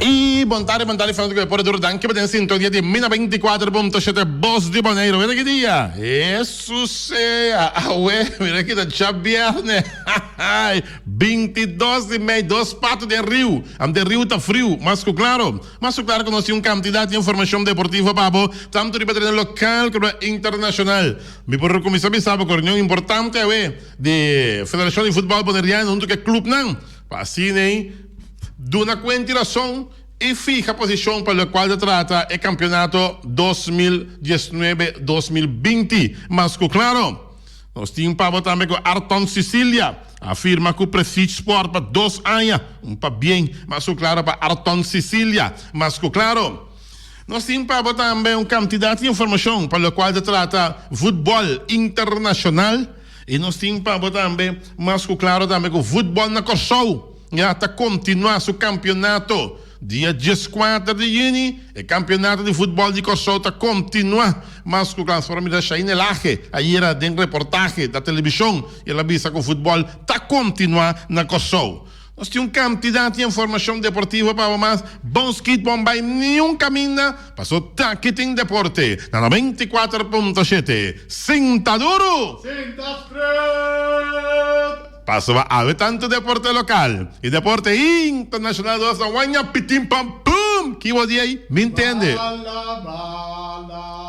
Y bon tarde, bon tarde, fanático de Deporte Duro. Danki pa den sintonia di Mina 24.7 Bos di Boneiru. Mira ki dia. Jesus sea. Awe, mira ki ta djabierne. 22 di mei, dos pato den riu. Ante riu ta friu, mas ku klaro. Mas ku klaro ku nos tin un kantidat di informashon deportivo pa bo, tantu riba tereno lokal komo internashonal. Mi por kuminsá bisa bo ku reunion importante awe di Federashon di Futbòl Boneriano huntu ku e klupnan pa asina ei duna kuenta i rason i fiha posishon pa lokual ta trata e kampeonato 2019, 2020. Mas ku klaro, nos tin pa bo tambe ku Arton Cicilia a firma ku Prestige Sport pa dos aña. Un pabien mas ku klaro pa Arton Cicilia. Mas ku klaro, nos tin pa bo tambe un kantidat di informashon pa lokual ta trata futbòl internashonal. I nos tin pa bo tambe mas ku klaro tambe ku futbòl na Kòrsou ya ta kontinuá su kampionato. Dia dieskuater di yüni e kampionato di futbòl di Kòrsou ta kontinuá. Mas ku klaro nos por mira Shaine Laje ayera den reportahe na televishon i el a bisa ku futbòl ta kontinuá na Kòrsou. Nos tin un kantidat di informashon deportivo pa bo mas bon skit bon bai niun kaminda paso taki tin deporte na 94.7 Sinta duru! Sinta stret! Pasobra awe tantu deporte lokal i deporte internashonal nos ta waña pitin pam pum! Ki bo di ei? Mi ntende. Bala bala.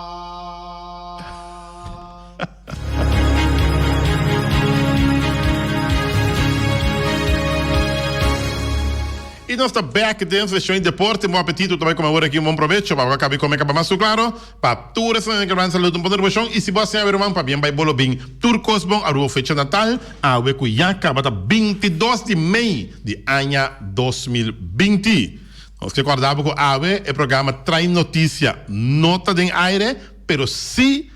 I nos ta bek den seshon di deporte. Bon apetito ta bai kome awor aki. Un bon probecho. Pa bo kabi kome kaba mas ku klaro. Pa tur esnan ke ban saludo un bon rebashon. I si bo a siña awe ruman pabien bai bolo bin tur kos bon aruba fecha natal awe ku ya kaba ta 22 di mei di aña 2020. Nos ke kòrda bo ku awe e programa Trae Noticia no ta den aire pero si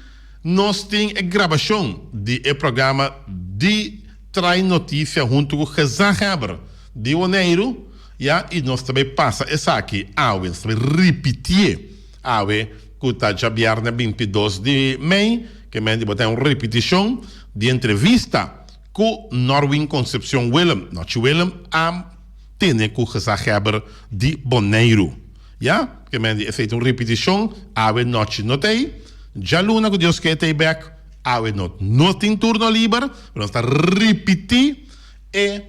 Nos tin e grabashon di e programa di Trae Noticia huntu ku Gezaghebber di Boneiru, ya, i nos ta bai pasa esaki awe, nos ta bai ripitié awe ku ta djabièrnè 22 di mei, ke men di bo ta un ripitishon di entrevista ku Norwin Concepcion Willem, Nochi Willem a tene ku Gezaghebber di Boneiru. Ya, ke men di esei ta un ripitishon, awe nochi no ta ei, djaluna ku Dios ke ta ei bek, awe no no tin turno liber, pero nos ta ripití e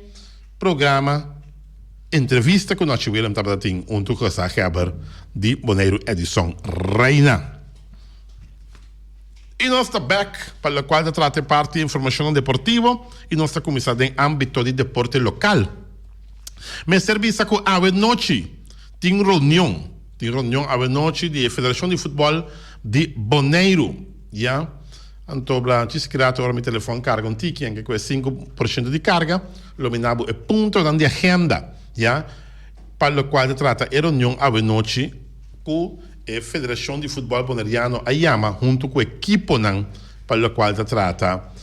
programa entrevista ku Nochi Willem tabata tin huntu ku gezaghebber di Boneiru Edison Rijna. I nos ta bek pa lokual ta trata e parti informashonnan deportivo i nos ta kuminsá den ámbito di deporte lokal. Mester bisa ku awe nochi tin reunion, tin reunion awe nochi di e Federashon di Futbòl di Boneiru, ya. Anto bla djis grato ora mi telefòn karga un tiki, anke ku e 5% di karga, lo mi na bo e puntonan di agenda, ya, pa lokual ta trata e reunion awe nochi ku e Federashon di Futbòl Boneriano a yama huntu ku ekiponan pa lokual ta trata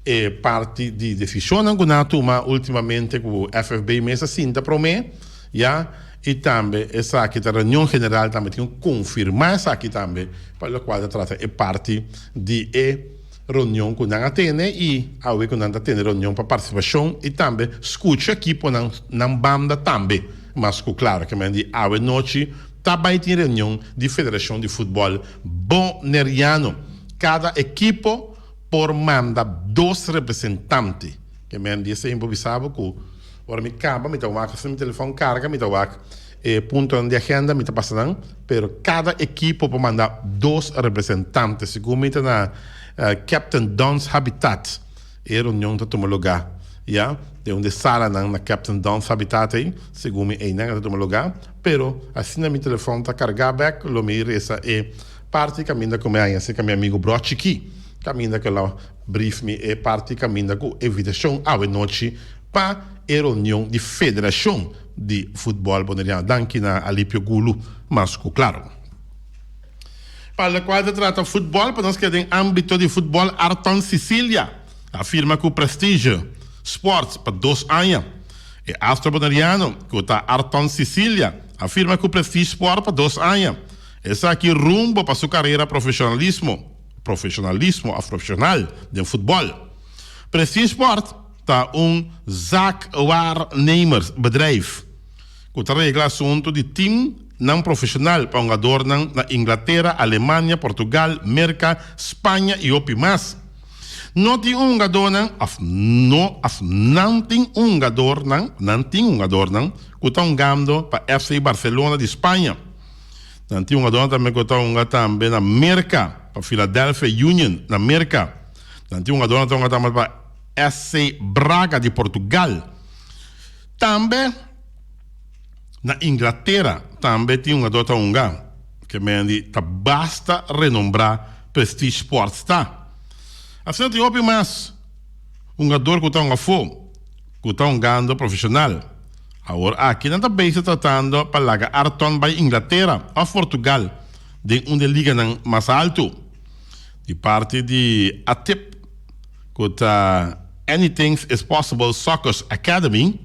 E parti di decisionnan cu nan a tuma ultimamente cu FFB mes a sinta prome, ya, y tambe esaki ta reunion general tambe tin cu confirma esaki tambe pa locual ta trata e parti di e reunion cu nan a tene y awe cu nan ta tene reunion pa participacion y tambe scucha ekiponan nan banda tambe mas cu claro ke men di awe nochi ta bay tin reunion di Federacion di Futbol Boneriano cada ekipo por manda dos representante. Ke men di esei mi por bisa bo ku ora mi kaba mi ta wak asina mi telefòn karga mi ta wak e puntonan di agenda mi ta pasa nan pero kada ekipo por manda dos representante segun mi ta na Captain Don's Habitat e reunion ta tuma lugá ya den un di e salanan na Captain Don's Habitat ei segun mi einan a ta tuma lugá pero asina mi telefòn ta kargá bèk lo mi resa e Parti kaminda ku mi haña serka mi amigu Bro Chikí, kaminda ku el a brief mi e parti kaminda ku invitashon awe nochi pa e reunion di Federashon di Futbòl Boneriano. Danki na Alipio Gulu mas ku klaro. Pa lokual ta trata futbòl, pa nos keda den ámbito di futbòl Arton Cicilia a firma ku Prestige Sports pa dos aña. E astro boneriano ku ta Arton Cicilia a firma ku Prestige Sport pa dos aña. Esaki rumbo pa su carera profesionalismo profesionalismo of profesional den futbol. Prestige Sport ta un zaakwaarnemersbedrijf. ku ta regla asuntu di tim nan profeshonal pa hungadornan na Inglatera, Alemania, Portugal, Merka, Spaña i hopi mas. No tin un hungadornan òf no òf nan tin un hungadornan nan tin hungadornan ku ta hungando pa FC Barcelona di Spaña. Nan tin hungadornan tambe ku ta hunga tambe na Merka pa Philadelphia Union na Merka. Nan tin hungadornan ta hunga tambe pa SC Braga di Portugal. Tambe na Inglatera tambe tin hungador ta hunga. Ke men di ta basta renombrá Prestige Sports ta. Asina tin hopi mas hungador ku ta hunga afó ku ta hungando profeshonal. Awor aki nan ta bezig tratando pa laga Arton bai Inglatera òf Portugal den un di e liganan mas altu. Di parti di ATIP ku ta Anythings is Possible Soccer's Academy,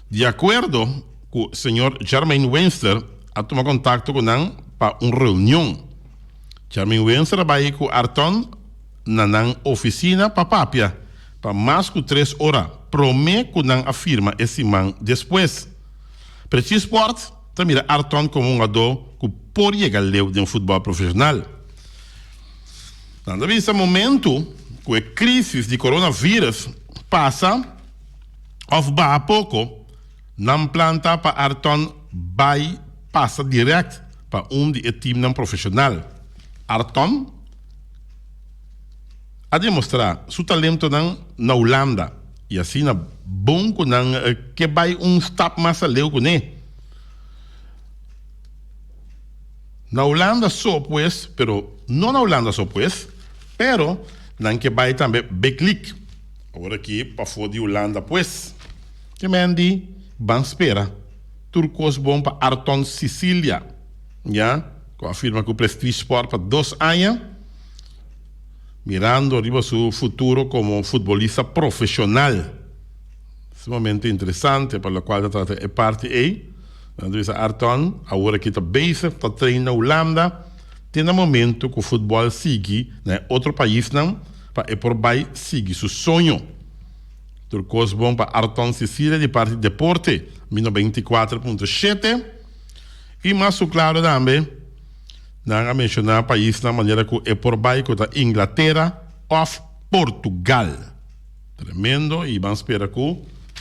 di akuerdo ku señor Jermaine Winster a tuma kontakto ku nan pa un reunion. Jermaine Winster a bai ku Arton na nan ofisina pa papia pa mas ku tres ora promé ku nan a firma e siman despues. Precies Sport ta mira Arton komo un hungadó ku por yega leu den futbòl profeshonal. Nan ta bisa momentu ku e krísis di coronavirus pasa òf baha poko, nan plan ta pa Arton bai pasa dirèkt pa un di e timnan profeshonal. Arton a demostrá su talentonan na Hulanda i asina bon ku nan ke bai un stap mas aleu kuné. Na Hulanda so pues, pero no na Hulanda so pues, pero nan ke bai tambe Big League. Awor aki pafó di Hulanda pues. Ke men di ban spera tur kos bon pa Arton Cicilia, ya, ku a firma ku Prestige Sport pa dos aña, mirando riba su futuro komo futbolista profeshonal. Sumamente interesante pa lokual ta trata e parti ei. Nan ta bisa Arton awor aki ta bezig ta train na Hulanda te na momento ku futbòl sigui na e otro paisnan pa e por bai sigui su soño. Tur kos bon pa Arton Cecilia di parti Deporte mi 94.7 i mas ku klaro tambe nan a menshoná paisnan manera ku e por bai ku ta Inglatera òf Portugal. Tremendo y ban spera cu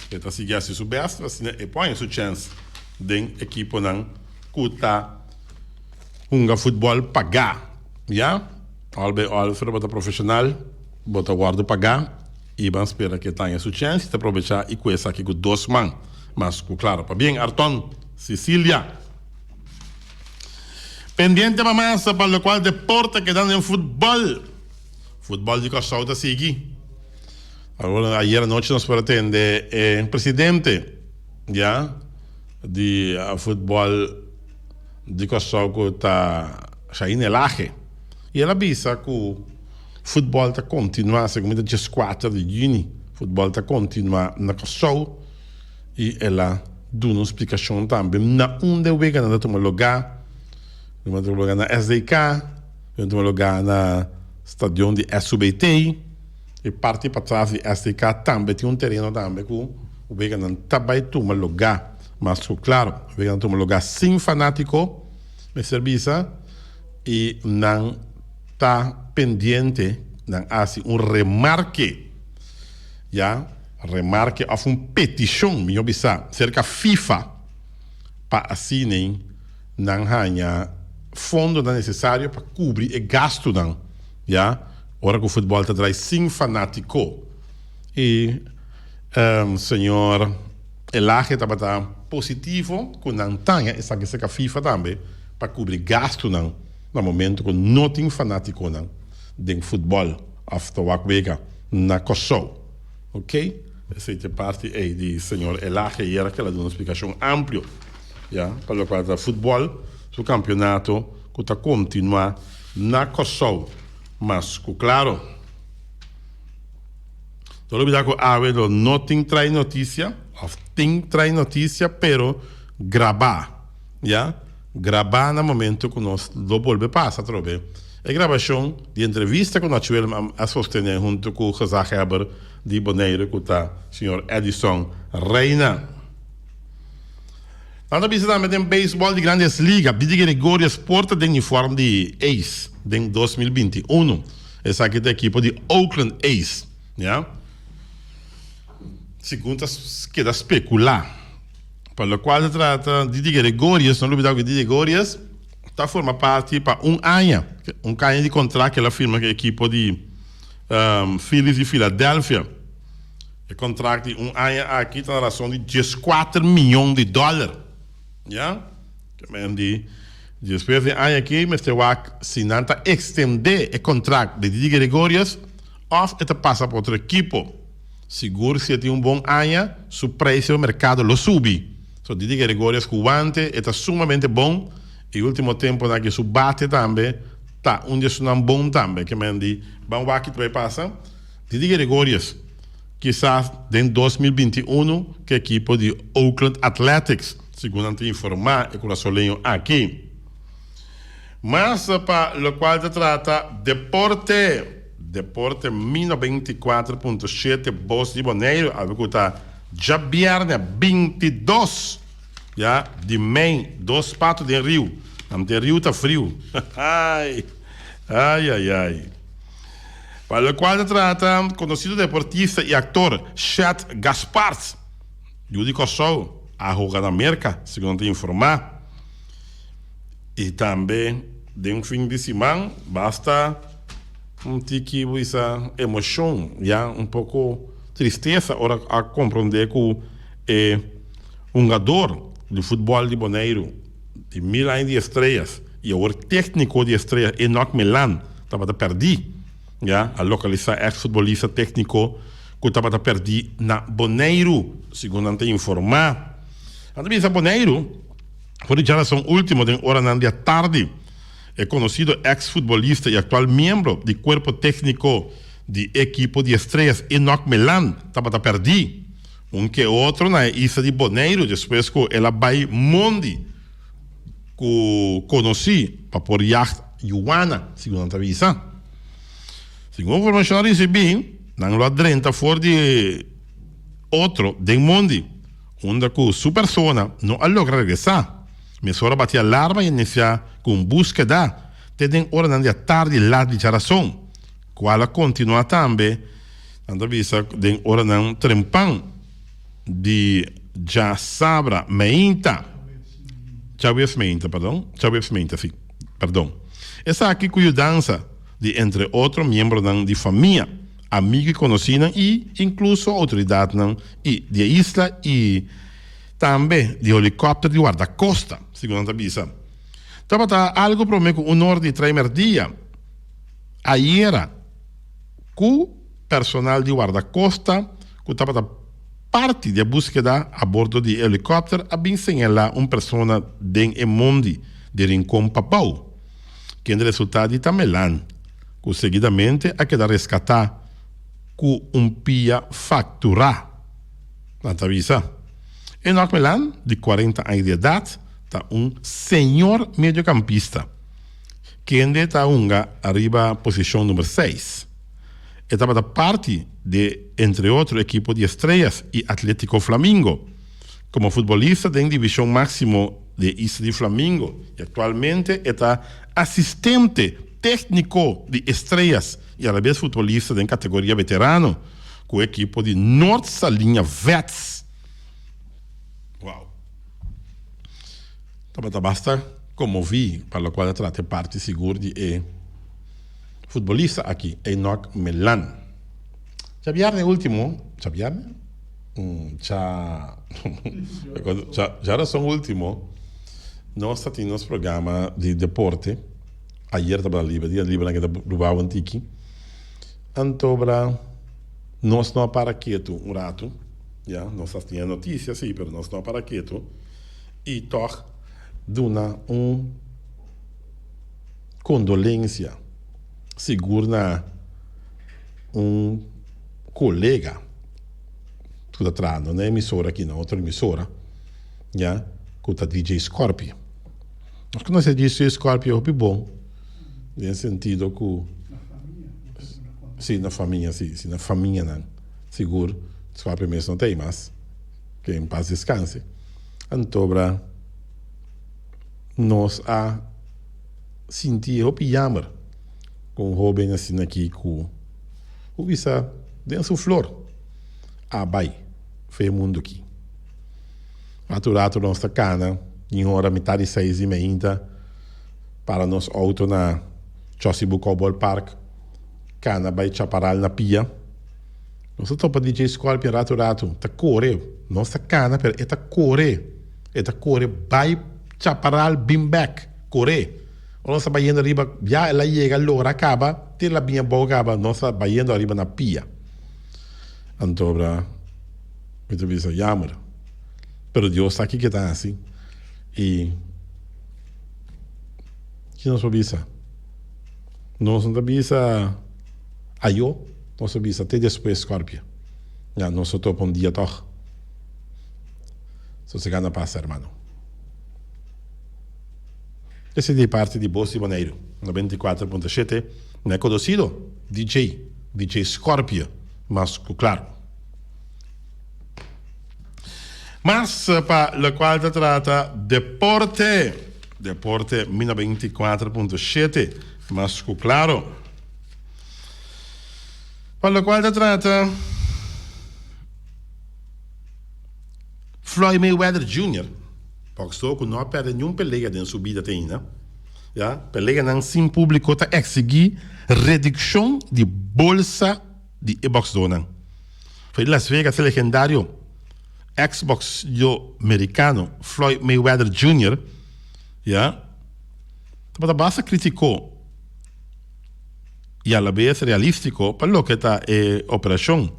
e ta sigui haci su best pa asina e por haña su chance den equiponan cu ta hunga futbol paga ya. Al bij al pero bo ta profesional bo ta wordo paga y ban spera cu e ta haña su chance y ta probecha y cu esaki cu dos man mas cu claro. Pabien Arton Cecilia. Pendiente pa mas pa locual deporte kedando den futbol. Futbòl di Kòrsou ta sigui. Awor ayer anochi nos por a tende e presidente ya di futbòl di Kòrsou ku ta Shain Elhage i el a bisa ku futbòl ta kontinuá segun mi ta dieskuater di yüni futbòl ta kontinuá na Kòrsou i el a duna un splikashon tambe na unda e weganan ta tuma lugá, ta tuma lugá na SDK. Den tuma lugá na stadion di SUBT. E parti patras di SDK tambe tin un tereno tambe ku weganan ta bai tuma lugá. Mas ku klaro, weganan tuma lugá sin fanátiko, mester bisa, i nan ta pendiente, nan hasi un remarke, ya, remarke òf un petishon, mihó bisa, serka FIFA pa asina nan haña fondonan nesesario pa kubri e gastunan, ya, ora ku futbòl ta drai sin fanátiko. I señor Elhage tabata positivo ku nan taña esaki serka FIFA tambe pa kubri gastunan na momento ku no tin fanátikonan den futbòl òf ta wak wega na Kòrsou. Ok, esei ta e parti ei di señor Elhage ayera ku el a duna un splikashon amplio. Ya, pa lokual ta futbòl, su kampionato ku ta kontinuá na Kòrsou. Mas ku klaro. No lubidá ku awe lo no tin trai notisia, òf tin trai notisia pero grabá, ya, grabá na momento ku nos lo bolbe pasa atrobe e grabashon di entrevista ku Nacho Willem a sostené huntu ku gezaghebber di Boneiru ku ta señor Edison Reina. Nan ta bisa tambe den beisbòl di Grandes Liga, Didi Gregorius por ta den uniform di A's den 2021. Esaki ta ekipo di Oakland A's, ya. Segun ta keda spekulá. Pa lokual ta trata Didi Gregorius, no lubida ku Didi Gregorius ta forma parti pa un aña, un aña di kontrakt ku el a firma ku e ekipo di Phillies di Philadelphia. E kontrakt di un aña aki ta na rason di dieskuater miyon di dòler. Ya. Ke men di despues di e aña aki mester wak si nan ta ekstendé e kontrakt di Didi Gregorius òf e ta pasa pa otro ekipo. Sigur si e tin un bon aña su preis riba merkado lo subi. So Didi Gregorius ku wante e ta sumamente bon i ultimo temponan aki su bate tambe ta un di esunnan bon tambe. Ke men di ban wak ki ta bai pasa. Didi Gregorius, kisas den 2021 ku ekipo di Oakland Athletics, segun nan ta informá e kurasoleño aki. Mas pa lokual ta trata deporte, Deporte mi 94.7 Bos di Boneiru, algu ku ta djabièrnè 22 ya di mei, dos patu den riu, nan den riu ta friu, ai ai ai. Pa lokual ta trata konosido deportista i aktor Shad Gaspard, yu di Kòrsou, a hoga na Merka, segun nan ta informá. I tambe den fin di siman basta un tiki bo bisa emoshon, ya un poko tristesa ora a komprondé ku e hungador di futbòl di Boneiru, di mil aña di estrellas y awor tecnico di Estrellas Enock Melan tabata perdi, ya, a localisa ex futbolista tecnico cu tabata perdi na Boneiru, segun nan ta informa. Nan ta bisa Boneiru for di djarason ultimo den oranan di atardi e conocido ex futbolista y actual miembro di cuerpo tecnico di ekipo di Estrellas Enock Melan tabata perdi. Un ke otro na e isla di Boneiru despues ku el a bai mondi ku konosí pa por yagt yuana, segun nan ta bisa. Segun informashon a risibí, nan lo a drenta for di otro den mondi, unda ku su persona no a logra regresá. Mesora bati alarma i a inisiá ku un búskeda te den oranan di atardi lat di djarason, kual a kontinuá tambe. Nan ta bisa den oranan trempan di djasabra meinta, djaweps meinta, perdon, djaweps meinta, si, perdon. Esaki ku yudansa di entre otro miembronan di famia, amigu i konosínan i inkluso outoridatnan i di e isla i tambe di helikòpter di wardakosta, segun nan ta bisa. Tabata algu promé ku un or di trei mèrdia ayera. Ku personal di wardakosta ku tabata parti di e búskeda a bordo di e helikòpter a bin señalá un persona den e mondi di Rincon Pabou, kende resultá di ta Melan, ku seguidamente a keda reskatá ku un pia fakturá, nan ta bisa. Enoch Melan, di 40 aña di edat, ta un señor mediokampista. Kende ta hunga ariba posishon number seis. E tabata parti di entre otro ekipo di Estrellas i Atletico Flamingo. Komo futbolista den divishon máksimo di e isla di Flamingo i aktualmente e ta asistente tékniko di Estrellas i alabes futbolista den kategoria veterano ku ekipo di Noord Saliña Vets. Wow. Tabata basta konmoví pa lokual a trata e parti sigur di e futbolista aki, Enock Melan. Djabièrnè último, djabièrnè? Dja, djarason último, nos ta tin nos programa di deporte. Ayer tabata liber, dia liber nan ke ta rubá un tiki. Antobra nos no a para ketu un ratu, ya, nos a tin e notisia si, pero nos no a para ketu. I tòg duna un kondolensia sigur na un kolega ku ta traha no na emisora aki, na otro emisora, ya, ku ta DJ Scorpio. Nos konosé DJ Scorpio hopi bon den sentido ku si na famia si, si na famianan sigur Scorpio mes no ta ei mas, ke en pas deskanse. Antobra. Nos a sinti hopi jammer cu un hoben asina aki cu cu bisa den su flor a bay fe mundo aki. Ratu ratu nos ta cana tin ora mitad di seis di mainta para nos auto na Chosibu Cowboy Park cana bay Chaparral na pia. Nos ta topa DJ Scorpion ratu ratu ta core nos ta cana pero e ta core. E ta kore bai Chaparral bin bek, kore. Ora nos ta bayendo ariba, ya el a yega logra kaba, te el a bin abou kaba, nos ta bayendo ariba na pia. Anto bra, mi ta bisa, Jammer, pero Dios sa kiko e ta hasi. I ki nos por bisa? Nos no ta bisa ayo, nos ta bisa te despues, Scorpio. Ya, nos ta topa un dia tog. Sosegá na pas, hermano. Esei di parti di Bos di Boneiru, 94.7, na e konosido DJ, DJ Scorpio, mas ku klaru. Mas pa lokual ta trata deporte, deporte mi 94.7, mas ku klaro. Pa lokual ta trata. Floyd Mayweather Junior, boxdor ku no a pèrdè niun pelea den su bida te ainda, ya, peleanan sin públiko ta eksigí redukshon di bolsa di e boxdornan. For di Las Vegas e legendario eks boxdor merikano Floyd Mayweather Junior, ya, tabata basta kritiko i alabes realístiko pa loke ta e operashon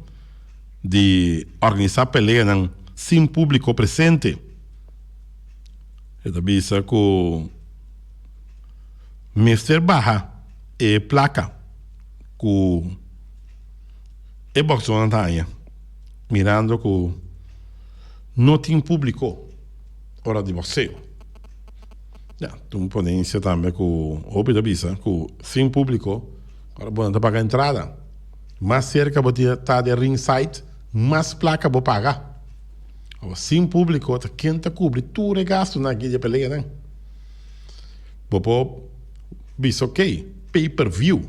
di organisá peleanan sin públiko presente. E ta bisa ku mester baha e plaka ku e bòksdónan ta haña, mirando ku no tin públiko ora di bòkseo. Ya, ta un ponensia tambe ku hopi ta bisa ku sin públiko ora bo no ta paga entrada. Mas serka bo ta di ringside, mas plaka bo paga. Awor sin públiko ta ken ta kubri tur e gastunan aki di e peleanan? Bo por bisa ok, pay per view.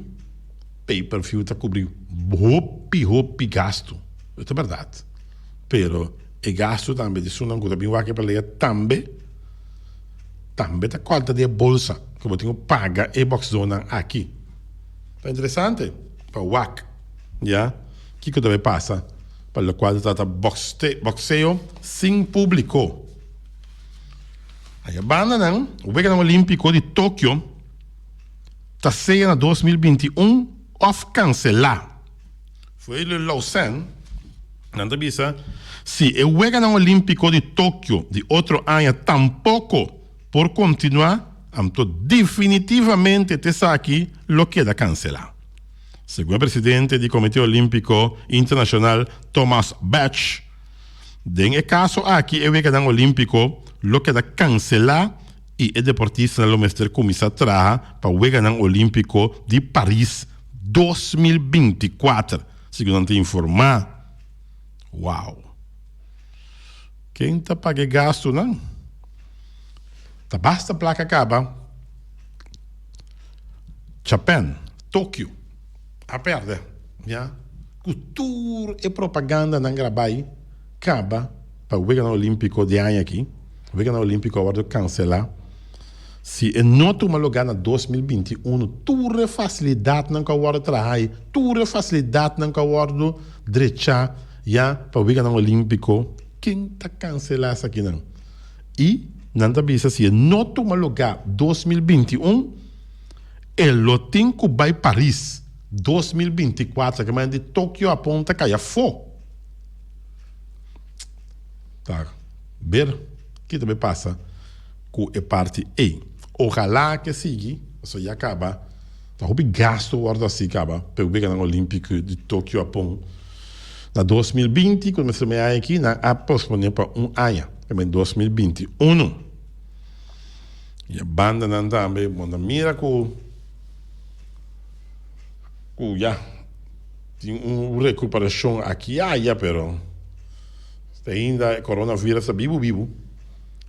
Pay per view ta kubri hopi hopi gastu, e ta bèrdat. Pero e gastu tambe di esunnan ku ta bin wak e pelea tambe tambe ta kòrta di e bolsa ku bo tin ku paga e bòksdónan aki. Ta interesante pa wak ya kiko ta bay pasa pa lokual ta trata bòkseo sin públiko. Aya bandanan, Weganan Olímpiko di Tokio ta sea na 2021 òf kanselá. Fuele Lausanne, nan ta bisa, si e Weganan Olímpiko di Tokio di otro aña tampoko por kontinuá, anto definitivamente t'esaki lo keda kanselá. Segun e presidente di Komité Olímpiko Internashonal Thomas Bach, den e kaso aki e Weganan Olímpiko lo keda kanselá i e deportistanan lo mester kuminsá traha pa Weganan Olímpiko di Paris 2024, segun nan ta informá. Wow! Ken ta paga e gastunan? Ta basta plaka kaba. Japan, Tokio, a pèrdè, ya. Ku tur e propagandanan grabá ei kaba pa Weganan Olímpiko di aña aki. Weganan Olímpiko a wòrdu kanselá. Si e no tuma lugá na 2021, tur e fasilidatnan ku a wòrdu traha ei, tur e fasilidatnan ku a wòrdu drechá ya pa Weganan Olímpiko, ken ta kanselá esakinan? I nan ta bisa si e no tuma lugá 2021, e lo tin ku bai Paris 2024, ke manera di Tokio Hapon ta kai afó. Ta ber ki ta bai pasa ku e parti ei. Ojalá ke sigui, pasobra ya kaba ta hopi gastu wòrdu hasi kaba pa e Weganan Olímpiko di Tokio Hapon na 2020, ku mester mei aña aki nan a posponé pa un aña, den 2021. I e bandanan tambe bo ta mira ku ku ya tin un rekuperashon aki i aya, pero te ainda e coronavirus ta bibu bibu.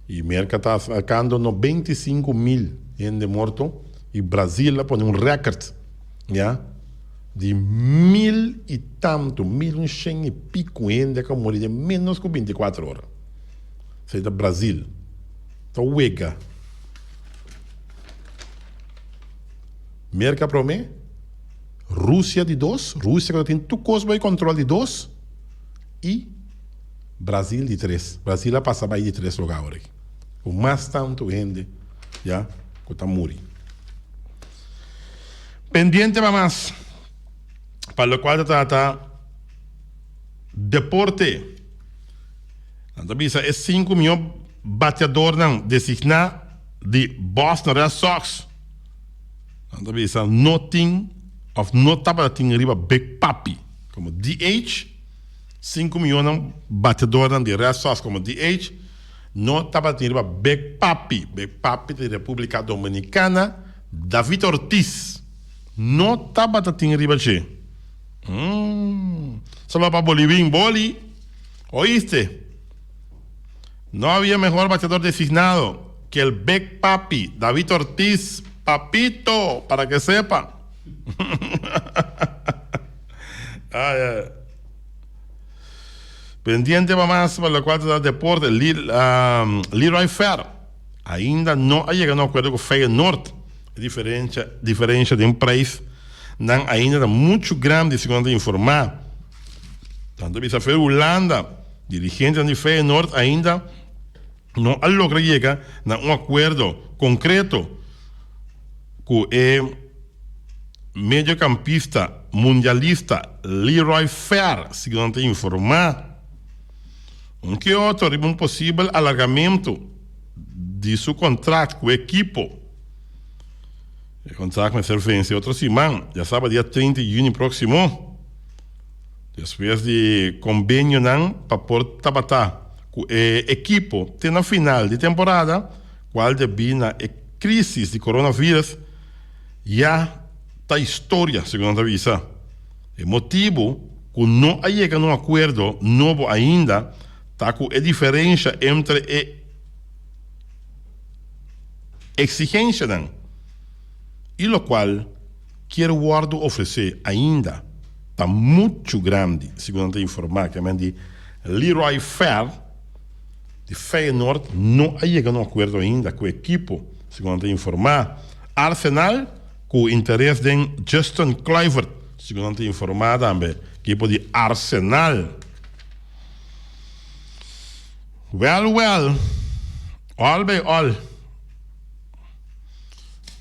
Y Merca ta acercando 95.000 hende morto y Brasil a pone un record ya di mil y tanto, 1100 y pico hende cu a muri den menos cu 24 ora. Esey ta Brasil. Ta wega. Merca prome, Rusia di dos, Rusia cu ta tin tur cos bay control di dos y Brasil di tres. Brasil a pasa bay di tres lugar awor aki. Cu mas tanto hende ya cu ta muri. Pendiente pa mas pa locual ta trata deporte. Nan ta bisa e sinku mihó bateadornan designá di Boston Red Sox. Nan ta bisa no tin òf no tabata tin riba Big Papi komo DH. Sinku mihónan bateadornan di Red Sox komo DH no tabata tin riba Big Papi. Big Papi ta di Repúblika Dominikana. David Ortiz no tabata tin riba dje. Solo pa Boliwin Boli. Oíste? No había mejor bateador designado que el Big Papi, David Ortiz, Papito, para que sepa. Ay, ay. Pendiente pa mas pa locual ta da deporte, Leroy Fer ainda no a yega na un acuerdo cu Feyenoord. E diferencia, diferencia den prijs nan ainda ta mucho grandi, segun nan ta informa. Tanto bisa fe Hulanda, dirigentenan di Feyenoord ainda no a logra yega na un akuerdo konkreto ku e mediokampista mundialista Leroy Fer, segun nan ta informá. Un ke otro riba un posibel alargamentu di su kontrakt ku e ekipo. E kontrakt mester vense otro siman, djasabra dia 30 di yüni próksimo. Despues di kombenionan pa por tabata ku e ekipo te na final di temporada, kual debí na e krísis di coronavirus ya ta historia, segun nan ta bisa. E motibu ku no a yega na un akuerdo nobo ainda ta ku e diferensha entre e eksigenshanan i lokual kier wòrdu ofresé ainda ta muchu grandi, segun nan ta informá. Kiamen di Leroy Fer di Feyenoord no a yega na un akuerdo ainda ku ekipo, segun nan ta informá. Arsenal ku interes den Justin Kluivert, segun nan ta informá tambe. Ekipo di Arsenal. Wèl wèl, òl bij òl.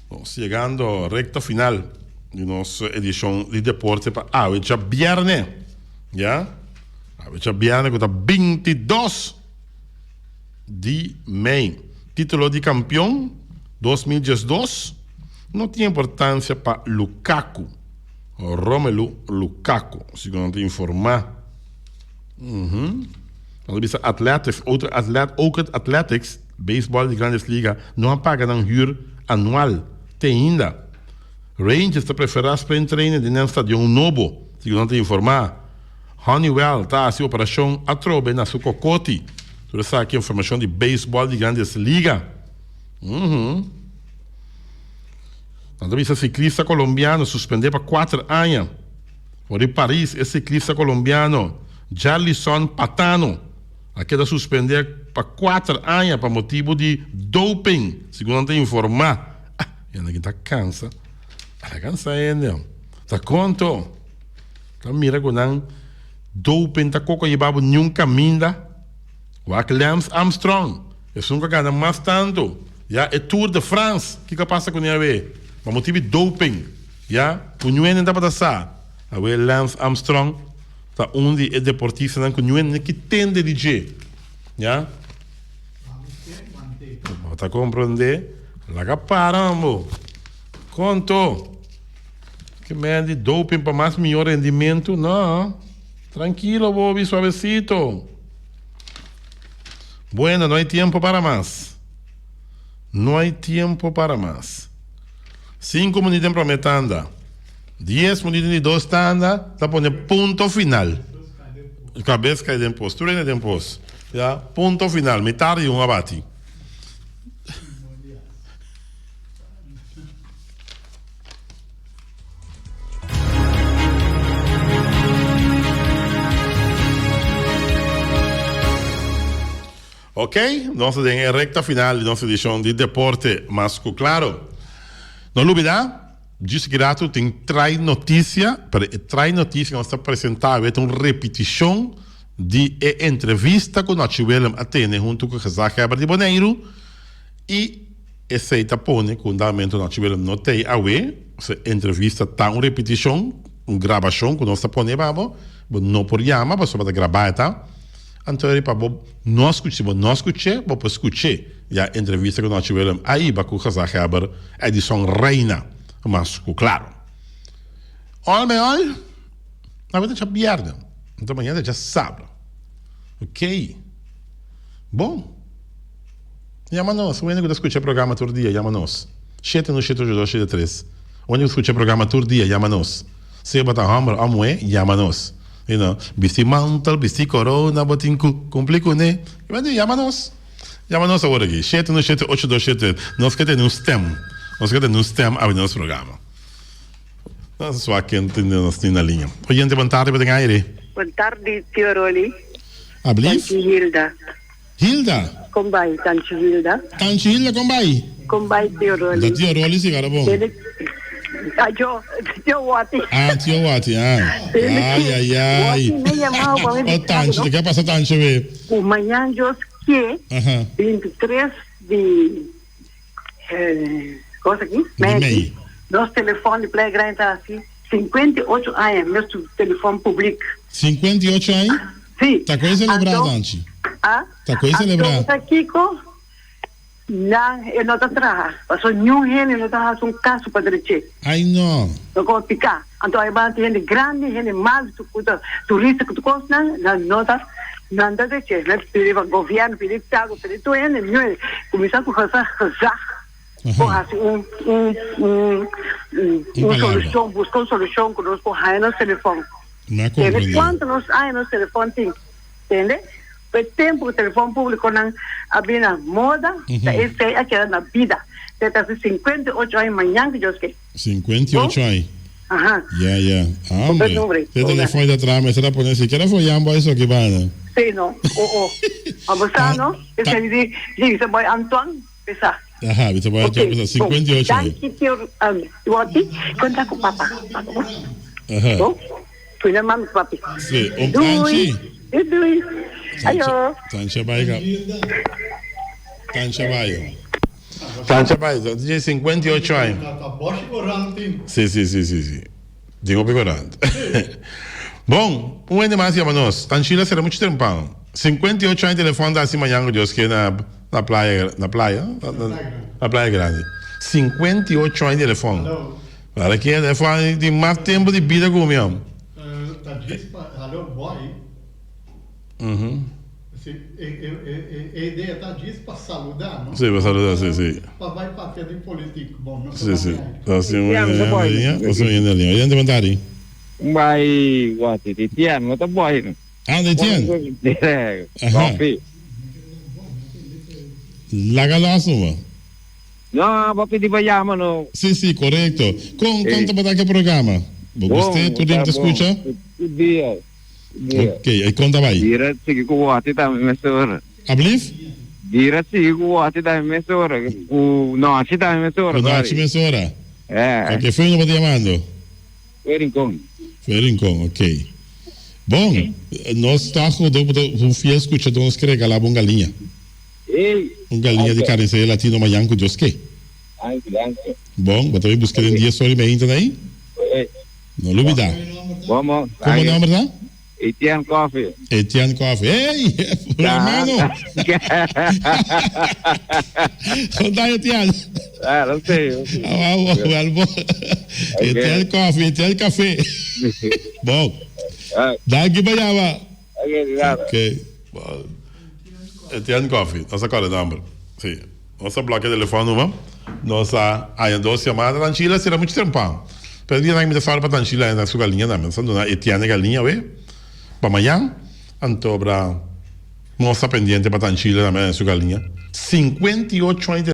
Nos yegando recta final di nos edicion di deporte pa awe djabierne. Ya, awe djabierne cu ta 22 di mei. Titulo di campeon 2012 no tin importancia pa Lukaku, Romelu Lukaku, segun nan ta informa. Nan ta bisa Athletics, otro atlet, Oakland Athletics, baseball di Grandes Liga, no a paga nan huur anual te ainda. Rangers ta preferá spring training den nan stadion nobo, segun nan ta informá. Honeywell ta hasi operashon atrobe na su kokoti. Tur esaki informashon di baseball di Grandes Liga. Nan ta bisa siklista kolombiano suspendé pa kuater aña. For di Paris e siklista kolombiano Jarlison Patano a keda suspendé pa kuater aña pa motibu di doping, segun nan ta informá. Ah, hende aki ta kansa. Ta kansa hende. Ta konto. Ta mira ku nan doping ta koko yeba bo niun kaminda. Wak Lance Armstrong, esun ku a gana mas tantu, ya, e Tour de France, kiko a pasa kuné awe? Pa motibu di doping. Ya ku ñuenen tabata sa, awe Lance Armstrong ta un di e deportistanan ku ñuenen ki tende di dje. Ya. Bo ta komprendé? Laga para man bo. Konto. Ke men di doping pa mas mihó rendimentu? No. Trankilo bobi, suavesito. Bueno, no hay tiempo para mas. No hay tiempo para mas. Sinku minüt den promé tanda, dies minüt den di dos tanda ta pone punto final. Kabes kai den pos, tur hende den pos. Ya, punto final, mitar di un a bati. Ok, nos ta den e recta final di nos edicion di Deporte Mas Cu Claro. No lubida, djis aki rato tin Trai Noticia, pero e Trai Noticia cu nos ta presenta awe ta un repeticion di e entrevista cu Nochi Willem a tene hunto cu Gezaghebber di Boneiru y esey ta pone cu un dado momento Nochi Willem no t'ey awe, su entrevista ta un repeticion, un grabacion cu nos ta pone pa bo, bo no por yama pasobra ta graba e ta. Anto eri pa bo no a skucha, si bo no a skuch'é, bo por skuch'é ya entrevista ku Nochi Willem a hiba ku gezaghebber Edison Reina mas ku klaro. Ol me ol, awe ta djabièrnè, anto mañana ta djasabra. Ok. Bon. Yama nos, un hende ku ta skucha e programa tur dia, yama nos. Shete no shete ocho dos shete tres. Un hende ku skucha e programa tur dia, yama nos. Sea bo ta hòmber òf muhé, yama nos. You know, bisti mantel, bisti korona, bo tin ku kumpli kuné. Yama nos. Yama nos awor aki. Shete no shete ocho dos shete tres. Nos ke tene un stèm. Nos ke tene un stèm awe den nos programa. Nos a wak ken tin nos tin na liña. Oyente, bon tardi, bo den aire. Bon tardi, tio Rolly. Ablief? Tanchi Hilda. Hilda. Kon bai, Tanchi Hilda? Tanchi Hilda, kon bai? Kon bai, Tio Rolly? Ta Tio Rolly si gara bon. Tene Ah, yo, Tio Wati. Ah, Tio Wati, ah. Ay, ay, ay. Wati me llamado pa mi Oh, Tanchi, te ke pasa Tanchi we? Ku mañan Dios ke, 23 di eh, cosa aki? Di mei. Nos telefon di Playa Grande ta hasi 58 aña, nos telefon publik. 58 aña? Sí. Ta koe selebrá, Tanchi? Ah? Ta koe selebrá? Anto ta kiko? Nan e no ta traha. Pasobra niun hende no ta hasi un kaso pa drech'é. Ai no. No komo piká. Anto ai banda tin hende grandi, hende malu ku ta turista ku tur kosnan, nan no ta nan ta drech'é. Nan pidi pa gobièrnu, pidi tago, pidi tur hende, niun hende. Kuminsá ku gezag, gezag por hasi un un un un solushon, buska un solushon ku nos por haña nos telefòn. Tende kuantu nos aña nos telefòn tin. Tende? Pa e tempu ku telefòn públikonan a bini na moda, ta esei a keda na bida. Te ta hasi 58 aña mañan ku Dios ke. 58 aña? Aha. Ya, ya. Hombre, te telefòn ta traha mester a pone sikiera for Jan Boy esaki banda. Sí, no. Oh, oh. Ma bo sa, no? Esei di, di bisa boy Antoine pesa. Aha, bisa boy Antoine pesa. 58 aña. Danki, tio Woti. Konta ku papa. Aha. Bo? Cuida mami cu papi. Sí, un tanchi. Doei. Doei. Ayo. Tanchi a bai ka. Tanchi a bai. Tanchi a bai. Tanchi tin 58 aña. Sí, sí, sí, sí, sí. Tin hopi corant. Bon, un hende mas yama nos. Tanchila sera mucho tempan. 58 aña telefon ta hasi mañan cu Dios ke na na playa, na playa, na playa grandi. 58 aña telefon. Para ki e Juan tin mas tempo di bida ku mi am. Ta djis pa hallo boy. Si e idea ta djis pa saluda no. Si pa saluda si si. Pa bai papia di politik bon no Si si. Ta si un hende na liña o si un hende na liña. Oyente bon tardi. Un bai wati di tien no ta boy no. Ah di tien. Aha. Laga los numa. No, bo pidi pa yama no. Sí, sí, korekto. Kon, kon tabata ke programa? Bo gust'é? Tur dia bo ta skucha? Tur dia, tur dia. Ok, i kon ta bai? Bira sigui ku wòti tambe mesora. Ablief? Bira sigui ku wòti tambe mesora. Ku nochi tambe mesora, Ku nochi mesora? Eh. Ok, fo'i unda bo ta yamando? Fo'i Rincon. Fo'i Rincon, ok. Bon, nos ta hodo bo ta un fiel skuchadó, nos ke regalá bo un galiña. Un galiña di carniceria latino mañan cu Dios ke. Bon, bo ta bin busca den dies ora y meinta na ey? No lubida. Como nomber ta? Etienne Coffee. Etienne Coffee. Hey! Hermano! Con ta Etienne? Ah, no sé. Wel bo. Etienne Coffee, Etienne Café. Bon. Danki pa yama. Ok. Etienne Coffee, nos a kòrda e nòmber. Sí. Nos a blòkia e telefòn numa. Nos a haña dos yamada. Tanchila sera muchu tempan. Pero dia nan mi ta sòru pa Tanchila haña su galiña tambe. Nos a duna Etienne e galiña awe pa mañan. Anto bra nos ta pendiente pa Tanchila tambe haña su galiña. 58 aña.